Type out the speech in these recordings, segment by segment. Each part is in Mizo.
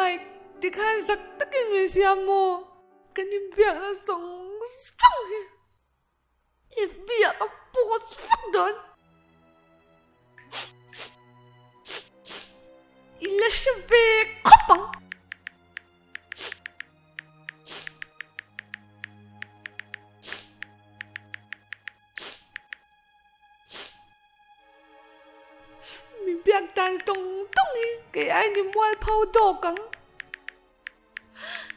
Mike, tikhan zak takin min siam maw? Kan inbiakna zawng zawng hi FB ah ka post vak dawn. I la hre ve khawp ang. Mi biak dan tawng tawng hi kei ai ni mualpho dawk ang.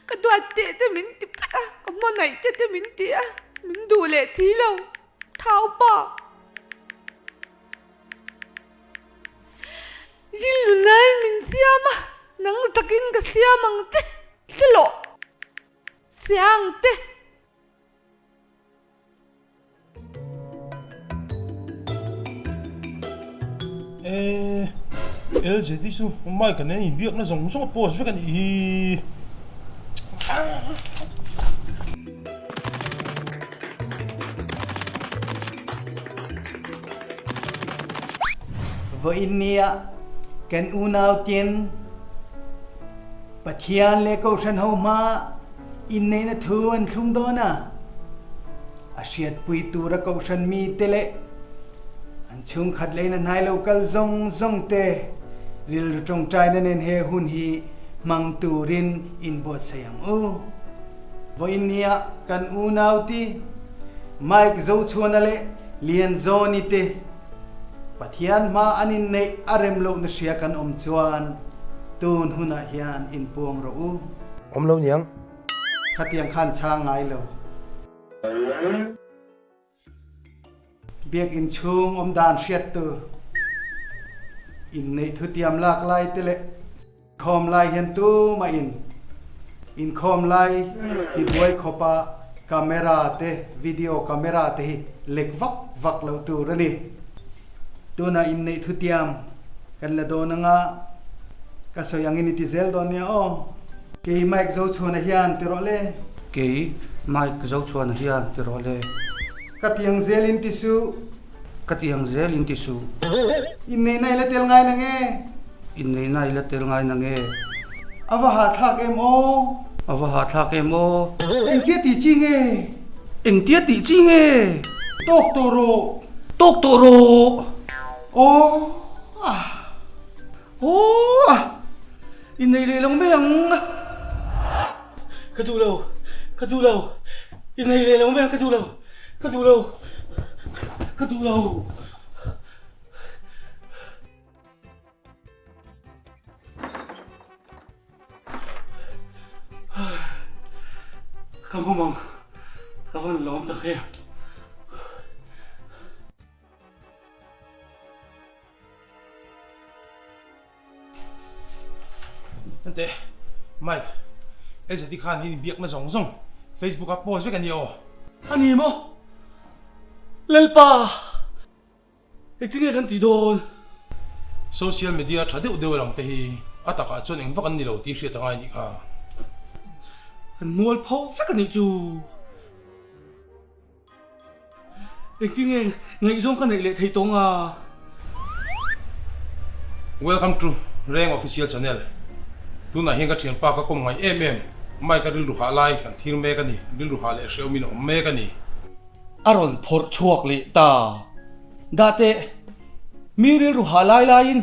Ka duat teh te min ti phat a, ka hmangaih te te min ti a, min duh leh thi lo, thau pa. Rilru nai min siam a, nang takin ka siam ang che, hlawh siang te. E LZD chu Mike-a nen inbiakna zawng zawng a post vek a nih hi. Vawiin nia kan unau tin Pathian leh Kohhran ho hma inneihna thu an thlung dawn a, a hriatpui tura Kohhran mite leh an chhungkhat leina hnai lo kal zawng zawng te rilru tawngtaina nen he hun hi hmang turin inbuatsaih ang u. Vawiin nia kan unauti Mike Zochhuana leh Lianzawni te Pathian hma an inneih a rem lohna hria kan awm chuan tun hunah hian inpuang rawh u. Awm lo niang. Khatiang khan chhang ngai lo. Biakinn chhung awm dan hriat tur. Inneih thutiam lak lai te leh khawm lai hian tumah in inkhawm lai tibuai khawpa camera te video camera te hi lek vak vak loh tur a ni. Tunah inneih thutiam kan la dawn anga ka sawi angin i ti zel dawn nia aw. Kei Mike Zochhuana hian ti rawh le. Kei Mike Zochhuana hian ti rawh le. Ka tiang zel in ti suh. Ka tiang zel in ti suh. Inneihna i la tel ngai na nge? Inneihna i la tel ngai na nge? A va hahthlak em aw? A va hahthlak em aw? Engtia tih chi nge? Engtia tih chi nge? Tawk tawh rawh. Tawk tawh rawh. Aw ah. Aw ah. Innei leh lo mai ang. Ka duh lo. Ka duh lo. Innei leh lo mai ang ka duh lo. Ka duh lo. Ka duh lo. Ka hmu mang. Ka van lawm tak em. Ente, Mike, LZD khan in inbiakna zawng zawng Facebook ah post vek a ni aw. A ni maw? Lalpa! Engtin nge kan tih dawn? Social media tha deuh deuh lang te hi a takah chuan eng vak an ni lo tih hriat a ngai nih kha. Kan mual pho vek a nih chu. Engtin nge ngaihzawng ka neih leh thei tawng a? Welcome to Reng Official Channel. Tunah hian ka thianpa ka kawm ngaih em em, Mike a rilru hah lai kan thlir mek a ni, rilru hah leh hrehawmin a awm mek a ni. A rawn phawrh chhuak leh ta. Dah teh, mi rilru hah lai laiin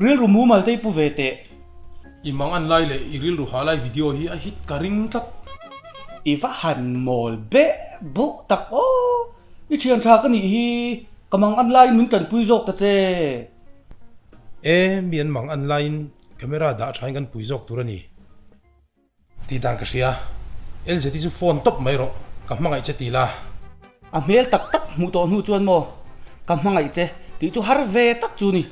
rilru mumal te i pu ve teh. I mang an lai leh i rilru hah lai video hi a hit ka ring tlat. I va han mawl beh buh tak aw, i thian tha ka nih hi, ka mang an laiin min tanpui zawk ta che. E, mi an mang an laiin camera dah thain kan pui zawk tur a ni. Tih dan ka hria. LZ hi chu phone tawp mai rawh, ka hmangaih che ti la. A hmel tak tak hmuh tawh hnu chuan maw ka hmangaih che tih chu har ve tak chu ni.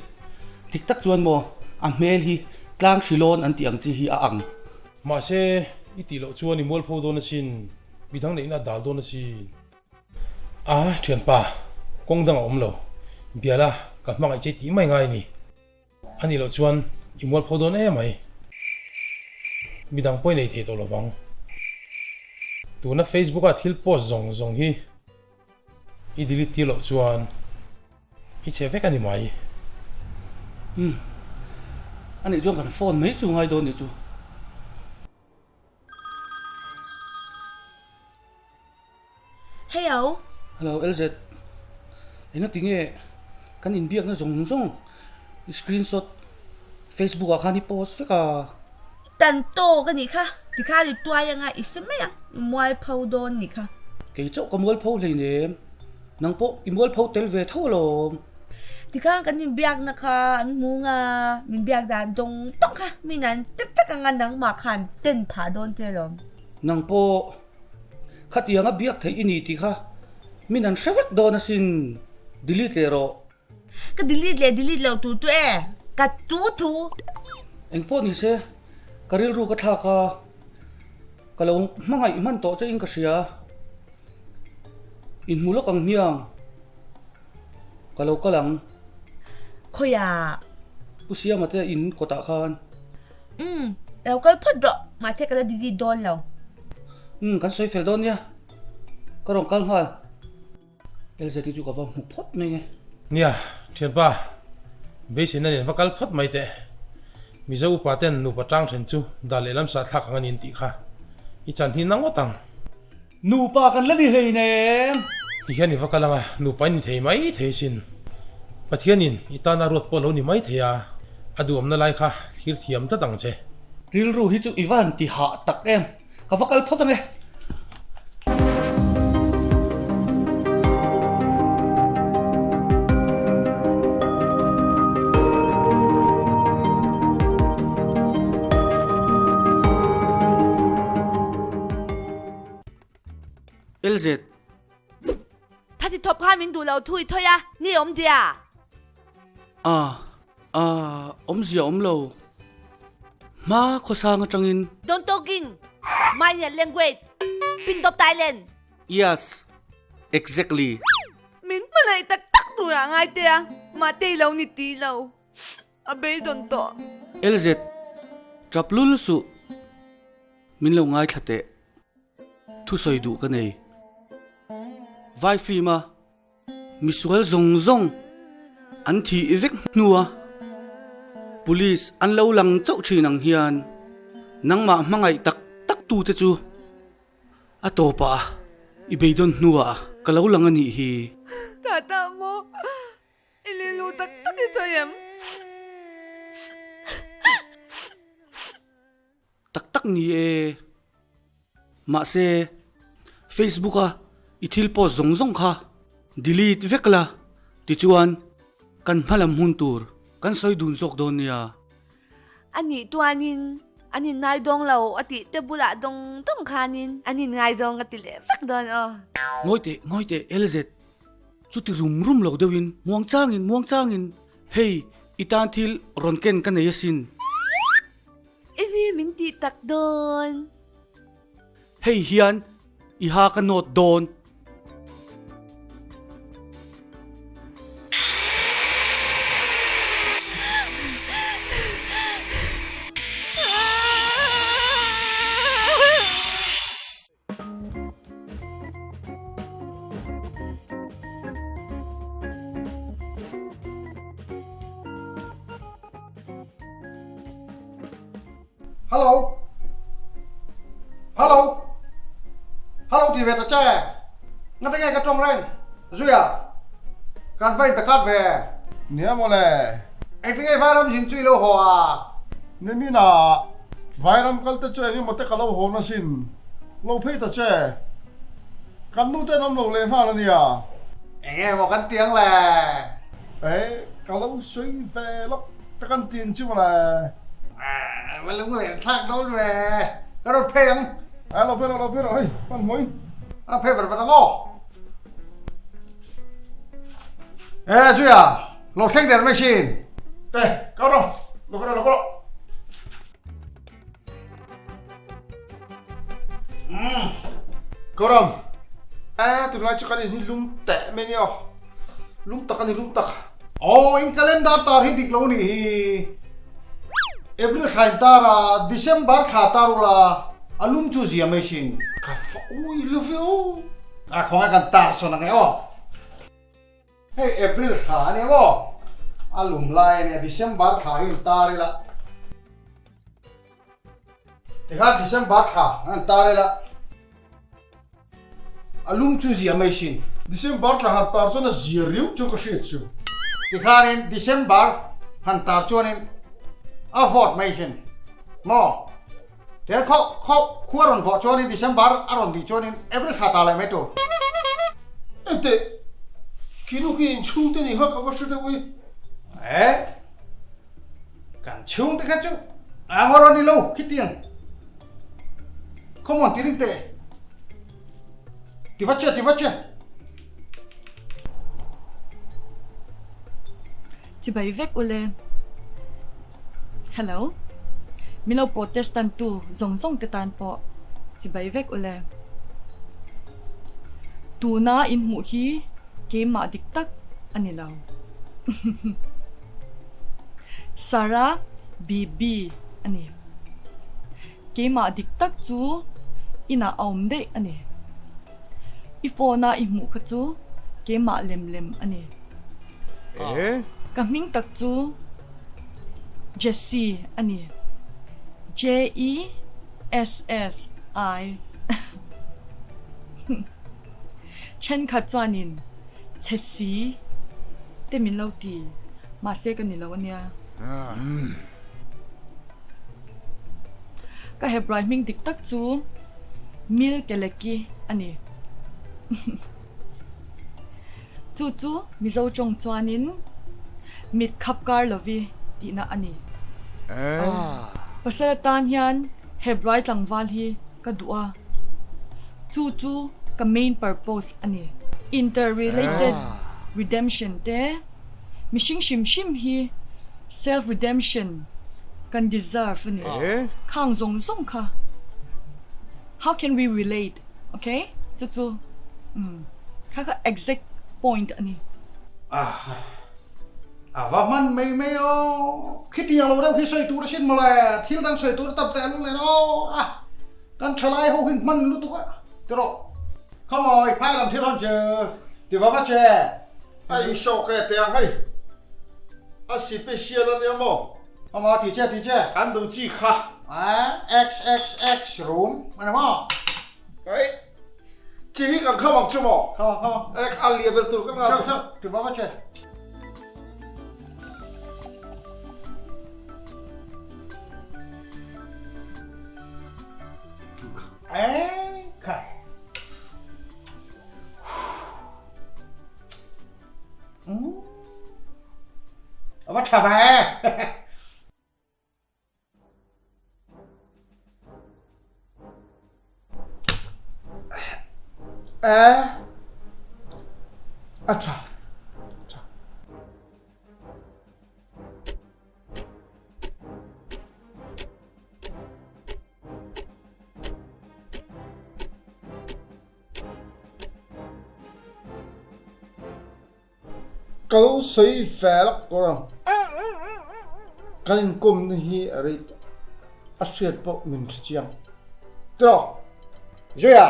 Dik tak chuan maw a hmel hi tlang hrilawn an tih ang chi hi a ang. Mahse, i tih loh chuan i mualpho dawn asin, midang neihna a dal dawn asin. A, thianpa, kawng dang a awm lo. Biala, ka hmangaih che tih mai ngai a ni. A nih loh chuan i mualpho dawn em mai. Midang pawh i nei thei tawh lo vang. Tuna Facebook a thil post zawng zawng hi i delete tir loh chuan i chhe vek a ni mai. Umm. A nih chuan kan phone mai chu ngai dawn nih chu. Hello. Hello LZ. Engati nge kan inbiakna zawng zawng i screenshot Facebook ah khan i post vek a. Tan tawk a nih kha, tikhan i tuai anga i hre mai ang, i mualpho dawn nih kha. Kei chauh ka mualpho hleinem, nang pawh i mualpho tel ve tho alawm. Tikhan kan inbiakna kha an hmu nga, min biak dan dawng dawng kha min an tep vek anga nangmah khan ten phah dawn che alawm. Nang pawh khatianga biak theih i ni tih kha min an hre vek dawn asin, delete leh rawh. Ka delete leh delete lo tur chu e, ka tu thu. Engpawh ni se, ka rilru ka thlak a, ka lo hmangaih hman tawh che in ka hria. Inhmu lawk ang hmiang, ka lo kal ang. Khawiah? Pu Siama te in kawtah khan. Umm, lo kal phawt rawh, mahse ka la delete dawn lo. Umm, kan sawi fel dawn nia, ka rawn kal nghal. LZT chu ka va hmu phawt mai nge. Nia, thianpa, beiseina nen va kal phawt mai teh. Mizo upa ten nupa tang then chu dan leh lam sah thlak ang a ni an tih kha. I chan hi na ngawt ang. Nupa kan la ni hleinem. Ti hian i va kal ang a, nupa i ni thei mai thei sin. Pathianin i tana ruat pawh lo ni mai thei a, a duhawmna lai kha thlir thiam tlat ang che. Rilru hi chu i va han ti hah tak em. Ka va kal phawt ang e. LZ. Thati thawp kha min duh lo thui thawi a, ni awm dia. A, a, awmzia awm lo. Hma khawsang atangin. Don't talking my language pin top Thailand. Yes, exactly. Min hmangaih tak tak tur ah ngai te a, mahte i lo ni ti lo. A beidawn tawh. LZ, tap lul suh. Min lo ngaithla teh. Thusawi duh ka nei. Vai film a. Misual zawng zawng an thih vek hnua Police an lo lang chauh thin ang hian nangmah hmangaih tak tak tu che chu a tawpah i beidawn hnuah ka lo lang a nih hi. Tata maw i lelu tak tak i sawi em? Tak tak ni e. Mahse, Facebook a i thil post zawng zawng kha delete vek la, tichuan kan hmalam hun tur kan sawi dun zawk dawn nia. A nih tuanin an innaidawng lo a tih te bulah dawng dawng khanin an inngaizawng ka ti leh vek dawn aw. Ngawi teh, ngawi teh LZ, chuti rum rum lo deuhin muangchangin muangchangin hei i tan thil rawn ken ka nei asin. Enge min tih tak dawn? Hei hian i ha ka nawt dawn. Hello Hello Hello ti ve ta che Nga te nge ka tawng reng Zuia Kan va in pe khat ve Nia mawle Engti nge vairam zin chu i lo haw a Nimin ah Vairam kal te chu eng emaw te ka lo hawn asin. Lo phei ta che. Kan nu ten awm lo leh nghal a nia. Eng emaw kan ti ang le. E, ka lo sawi ve lawk te kan tin chu mawle. Va lung leh thlak dawn ve. Ka rawn phei ang. E, lo phei rawh, lo phei rawh hei, hmanhmawhin. A phei vat vat ang aw. E, Zuia, lo thleng der mai sin. E, ka rawn, lo ka rawh, lo ka rawh. Goram, e tunlai chu kan in hi lum teh mai nia aw, lum tak a ni lum tak. Aw in calendar tar hi dik lo nih hi, April thla in tar a, December thla tar ula a lum chu zia mai sin. Ka fa ui lo ve aw. A khawngaih kan tar sawn ang e aw. Hei April thla a nia maw? A lum lai a nia, December thla hi an tar ila. Tikhan December thla an tar ila. A lum chu zia mai sin. December thla han tar chuan a zia riau chu ka hriat chu. Tikhanin December han tar chuanin a vawt mai sin maw? He khaw khaw khua rawn vawh chuanin December a rawn tih chuanin April thla ta leh mai tur. Enteh, khi nu khi inchhungte ni kha ka va hre deuh e. E, kan chhungte kha chu a ngaw rawn ni lo khitiang. Come on ti ring teh. Ti va che, ti va che. Chibai vek ule. Hello. Min lo protestant tu zawng zawng te tan pawh chibai vek ule. Tuna in hmuh hi keimah dik tak a ni lo. Sarah Bibi a ni. Keimah dik tak chu inah a awm daih a ni. I phone a i hmuh kha chu keimah lem lem a ni. Ka hming tak chu Jessie a ni. J-E-S-S-I. Thenkhat chuanin chhe si te min lo ti, mahse ka ni lo a nia. Ka Hebrai hming dik tak chu Milkeleki a ni. Chu chu Mizo tawng chuanin mit khap kar lovi tihna a ni. Pasal atan hian Hebrai tlangval hi ka duh a, chu chu ka main purpose a ni. Interrelated redemption te, mihring hrim hrim hi self redemption kan deserve a ni. Khang zawng zawng kha how can we relate? Ok chu chu umm kha kha exact point a ni. Aha a va hman mai mai aw khitiang lo deuh khi sawi tur asin mawle thil dang sawi tur tam teh lul nen aw a kan thalai ho hin hman lutuk a ti rawh. Khawngawi phai lam thil hawn chu ti va va che. A insawk e tiang hei a special a nia maw. Khawngawi ti che ti che. Kan duh chi kha. A XXX room a ni maw? Ei chi hi kan kham ang chu maw? Kham ang kham ang. Ek a liah bel tur kan ngah. Chau chau ti va va che. Ei khai. A va tha ve. E a tha. Ka lo sawi ve lak kawr ang. Kan inkawmna hi a rei tawh. A hriat pawh min hre chiang. Tiraw? Zuia,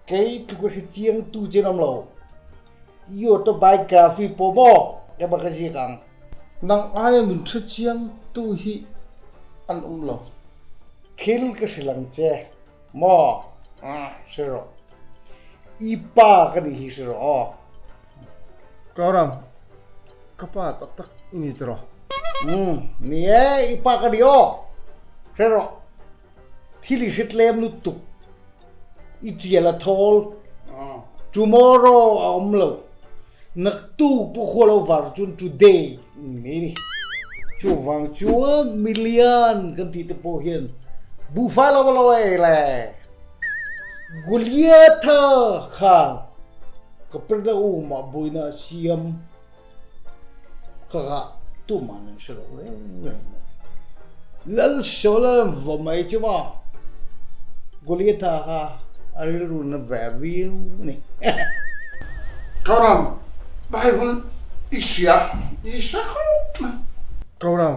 kei tluk a hre chiang tu che awm lo. I autobiography pawh maw ka bak a ziak ang. Nang aia min hre chiang tu hi an awm lo. Thil ka hrilh ang che. Maw? Hre rawh. I pa ka nih hi hre rawh aw. Kauram, ka pa tak tak i ni tiraw? Umm, ni e, i pa ka ni aw. Hre rawh. Thil i hre tlem lutuk. I tial a thawl. Tomorrow a awm lo. Naktuk pawh khua lo var chuan today mai ni. Chuvang chuan milian kan tih te pawh hian buhfai lo lo ei le. Goliatha khan Kapernaum ah buaina a siam kha kha tuman an hre lo reng reng mai. Lal Saul-a an va mai chu maw Goliatha kha a rilru na ve viau a ni. Kauram, Bible i hria, i hre khawp mai. Kauram,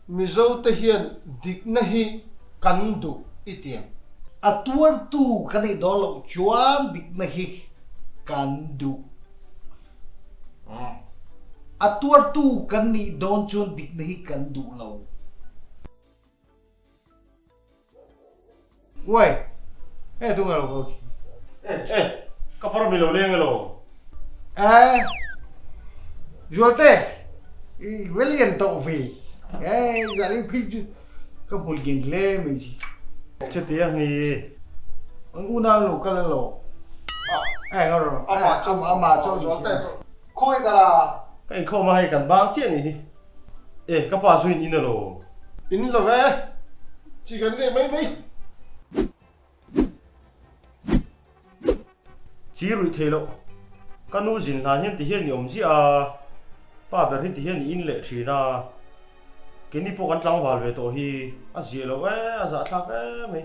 Mizo te hian dikna hi kan duh i ti ang. A tuartu ka neih dawn loh chuan dikna hi kan duh. A tuartu kan nih dawn chuan dikna hi kan duh lo. Uai, hei a tung a lo ko khi. E, ka param i lo leng elo? E, Zualte, i va lian tawh ve. E, zaling phei chu ka hmul gin hle mai chi. Chutia ni. An unau lo kal elo? E, nga rawh. Amah chu, amah chu Zualte chu khawi ka la. Ka inkhawm a hei kan bang chiah ni hi. E, ka pa chu in in elo? In lo ve, chi kan leh mai mai. Chi ruih thei loh. Ka nu zin hlan hian ti hian i awm ziah a, pa ber hi ti hian i in leh thin a, keini pawh kan tlangval ve tawh hi a ziah loh e, a zahthlak em mai.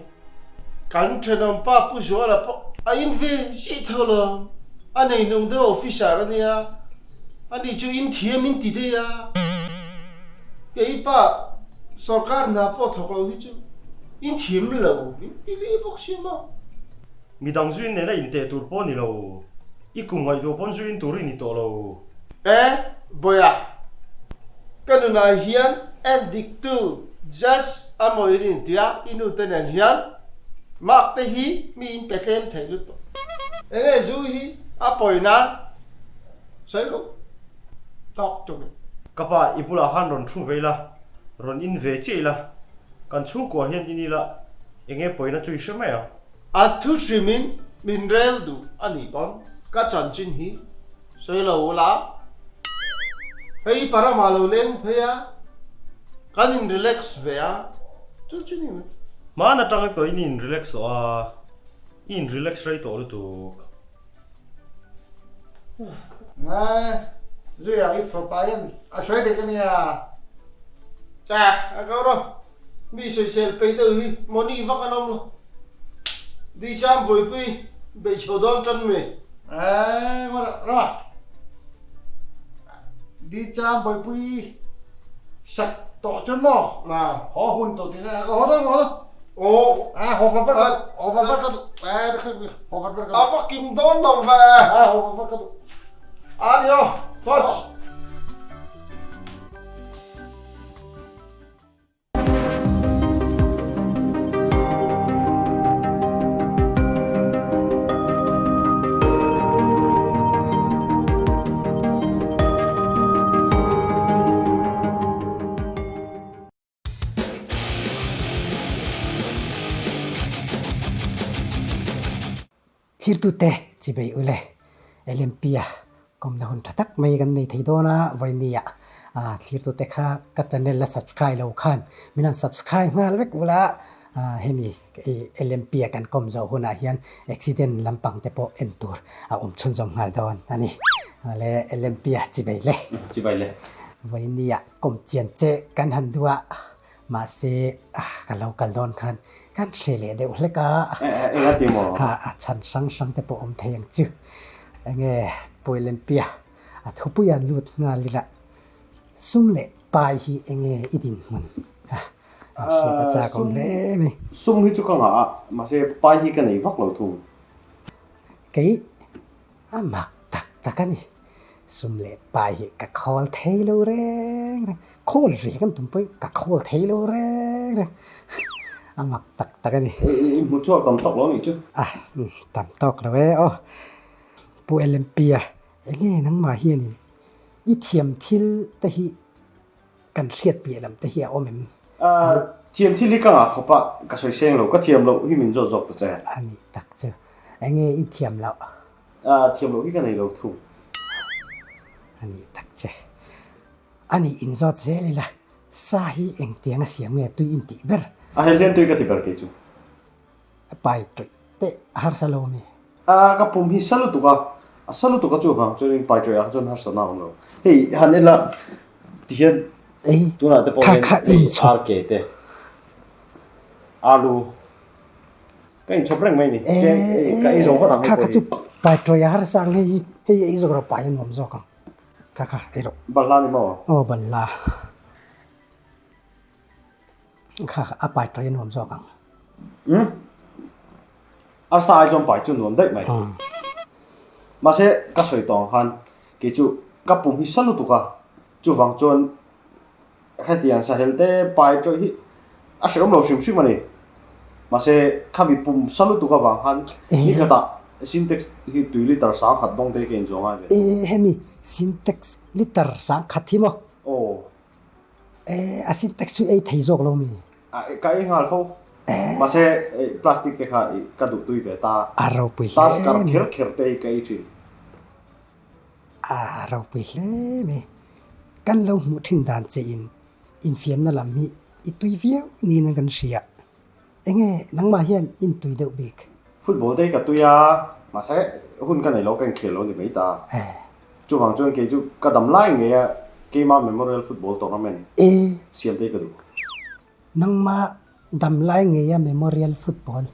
Kan thenawm pa Pu Zuala pawh a in ve zih tho lo, a neinung deuh officer a nia, ani chu in thiam in ti daih a, kei pa sorkar hna pawh thawk lo hi chu in thiam lo in ti leh bawk sia maw. Midang zuin nena inteh tur pawh ni lo, i kum ngaihtuah pawn zuin tur i ni tawh lo. E, Bawiha, ka nunah hian en dik tu Judge a mawi rin tia i nu te nen hian mark te hi mi in pe tlem thei lutuk. Enge zu hi a pawi nan sawi lo talk to me. Ka pa, i bulah khan rawn thu ve ila, rawn in ve chiah ila, kan chhungkua hian in ila enge pawina chu i hre mai ang. A thu hrimin min rel duh a nih pawn ka chanchin hi sawi lo ula, hei parama lo leng phei a, kan in relax ve a, chu chu ni mai. Hmaan atang tawh in in relax tawh a, i in relax rei tawh lutuk. Ngai, Zuia i fapa hian a sawi dik a nia. Cha, a ko rawh. Mi sawisel pei deuh hi mawni vak an awm lo. Di chang buaipui bei chho dawn tan mai. Eeh ngaw rawh rawh. Di chang buaipui sak tawh chuan maw? Haw hun tawh tih na ka haw dawn ka haw dawn. Aw. Ah haw vat vat ka duh haw vat vat ka duh. Eh haw vat vat ka duh. A va kim dawn lo ve. Ah haw vat vat ka duh. A ni aw. Coach. Thirtute chibei ule LMP-a kawmna hun tha tak mai kan nei thei dawn a, vawinia thlirtute kha ka channel la subscribe lo khan min han subscribe nghal vek ula, hemi LMP-a kan kawm zawh hunah hian accident lampang te pawh en tur a awm chhunzawm nghal dawn a ni. Le LMP-a chibei le. Chibei le. Vawinia kawm chian che kan han duh a. Mahse, ka lo kal dawn khan kan hre leh deuh hlek a. Eng a ti maw? Kha a chhan hrang hrang te pawh awm thei ang chu. Enge Puilempia a thupui an lut nghal ila sum leh pai hi enge i dinhmun a hriat a chak awm hle mai. Sum hi chu ka ngah a, mahse pai hi ka nei vak lo thung. Kei A mak tak tak a ni. Sum leh pai hi ka khawl thei lo reng reng. Khawl ve kan tum pawhin ka khawl thei lo reng reng. A mak tak tak a ni. I hmu chhuak tam tawk lo nih chu. A, tam tawk lo e aw. Pu LMP a, enge nangmah hianin i thiam thil te hi kan hriat piah lam te hi a awm em? Thiam thil hi ka ngah khawp a, ka sawi seng lo, ka thiam loh hi min zawt zawk ta che. A nih tak chu, enge i thiam loh? Thiam loh hi ka nei lo thung. A nih tak che. A nih in zawt zel ila, sa hi engtiang a siam nge tui in tih ber? A hel hian tui ka ti ber kei chu. Pai tawih teh a harsa lo mi? A, ka pum hi sa lutuk a, a sa lutuk a chuvang chuanin pai tawih ah kha chuan harsa na awm lo. Hei han en la tihian tunah te pawh hian hei ar ke te, alu ka inchhawp reng mai a ni. Ka ei zawng vat ang hei pawh hi. Pai tawih a harsa ang hei hi, hei ei zawk rawh pai a nuam zawk ang. Kha kha ei rawh. Balhla ni maw? Aw balhla. Kha a pai tawih a nuam zawk ang. Umm. Arsa ai chuan pai chu nuam daih mai. Mahse ka sawi tawh ang khan kei chu ka pum hi sa lutuk a, chuvang chuan hetiang sahel te pai tawih hi a hrehawm lo hrim hrim a ni. Mahse khami pum sa lutuk avang khan ni khatah. Sintex hi tui liter 10,000 dawng te hi ka inzuah ngai ve. E hemi Sintex liter 10,000 hi maw? Aw. E a Sintex chu ei thei zawk lo mi? A ka ei nghal fo. Mahse plastic te kha ka duh tui ve ta. A ropui hle. Taskar kher kher te hi ka ei thin. A ropui hle mai. Kan lo hmuh thin dan che in infiamna lam hi i tui viau niin an kan hria. Enge nangmah hian in tui deuh bik? Football te hi ka tui a, mahse hun ka nei lo ka inkhel lo ni mai ta. Chuvang chuan kei chu ka dam lai ngei a keima Memorial Football Tournament siam te hi ka duh. Nangmah dam lai ngei a Memorial Football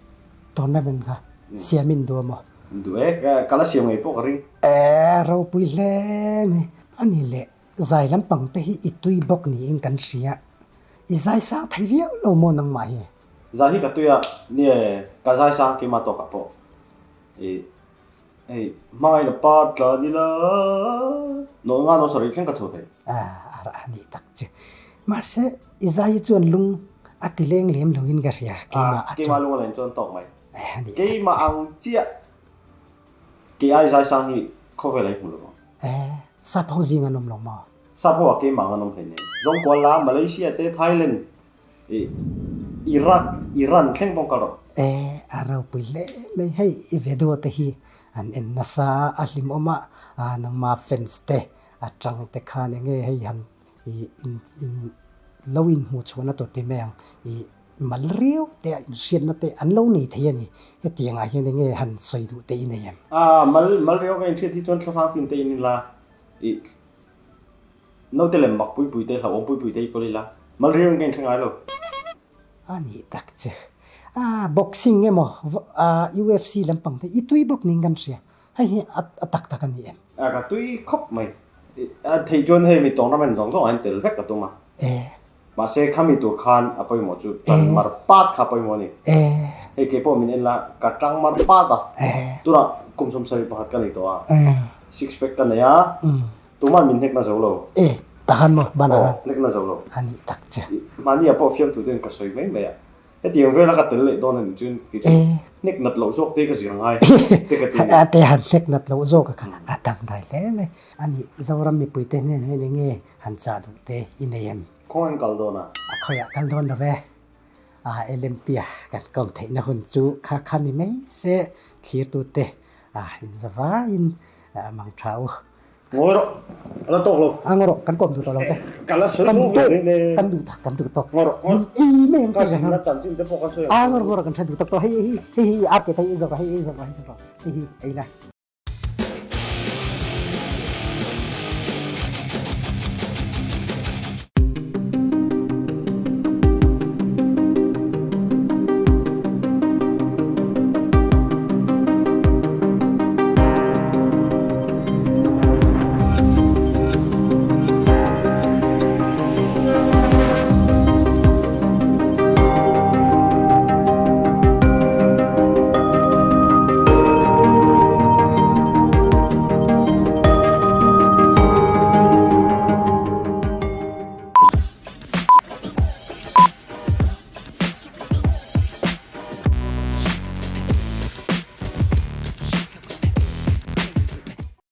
Tournament kha siam in duh a maw? Duh e, ka la siam ngei pawh ka ring. Ropui hle mai. A ni leh, zai lampang te hi i tui bawk niin kan hria. I zai sang thei viau lo maw nangmah hi? Zai hi ka tui a, nie ka zai sang keimah tawkah pawh i Hei, hmangaihna pa tla ni la, nawl nga nawl sarih thleng ka chho thei. A, a rah a nih tak chu. Mahse, i zai hi chuan lung a ti leng lem loin ka hria, keimah a chuan. Keimah lung a len chuan tawk mai. A nih tak chu. Keimah ang chiah kei ai zai sang hi khawvel ah i hmu lo ang. E, sap ho zing an awm lo maw? Sap ho ah keimah ang an awm hleinem. Zawngkual la, Malaysia te, Thailand I Iraq, Iran thleng pawh kal rawh. E, a ropui hle mai. Hei i video te hi an en nasa a, a hlimawm a, a nangma fans te atang te khan enge hei han i in in lo inhmuh chhuahna tur ti mai ang i mal riau te a inhriatna te an lo nei thei a ni. Hetiang ah hian enge han sawi duh te i nei em? A, mal mal riau ka inhriat hi chuan thlahrang fin te in ila i Naute lem mak pui pui te, hlauhawm pui pui te hi kawl ila, mal riau in ka inhre ngai lo. A nih tak che. A boxing emaw UFC lampang te i tui bawk ning kan hria. Hei hi a tak tak a ni em? A ka tui khawp mai. A theih chuan hei mi tournament zawng zawng ah hian tel vek ka tum a. Mahse khami tur khan a pawimawh chu tan mar pat kha a pawimawh a ni. Hei kei pawh min en la, ka tang mar pat a. Tunah kum 71 ka nei tawh a. Six pack ka nei a. Tumah min hnek na zo lo. E, tahan maw, ban a han. Hnek na zo lo. A nih tak che. Mahni ah pawh fiamtu ten ka sawi mai mai a. Hetiang vela ka tel leh dawn a nih chuan kei chu hnek nat loh zawk te ka zir ngai te ka ti a ni. A te han hnek nat loh zawk a kha a dang dai hle mai. A nih, Zoram mipuite hnen hian eng nge han chah duh te i nei em? Khawngaih an kal dawn a? A khawiah kal dawn lo ve. A LMP-a kan kawm theihna hun chu kha kha ni mai se thlirtute a inzavaiin mang tha u. Ngawi rawh, a la tawk lo. A ngawi rawh, kan kawm duh tawh lo che. Ka la sawi fo ve nen e. Kan duh tak, kan duh tawk. Ngawi rawh, ngawi rawh. I mai ang Ka zinna chanchin te pawh kan sawi ang. A ngawi rawh, ngawi rawh, kan hre duh tawk tawh. Hei hei hei hi RK hei i zawk rawh, hei i zawk rawh, hei i zawk rawh. Hei hi ei la.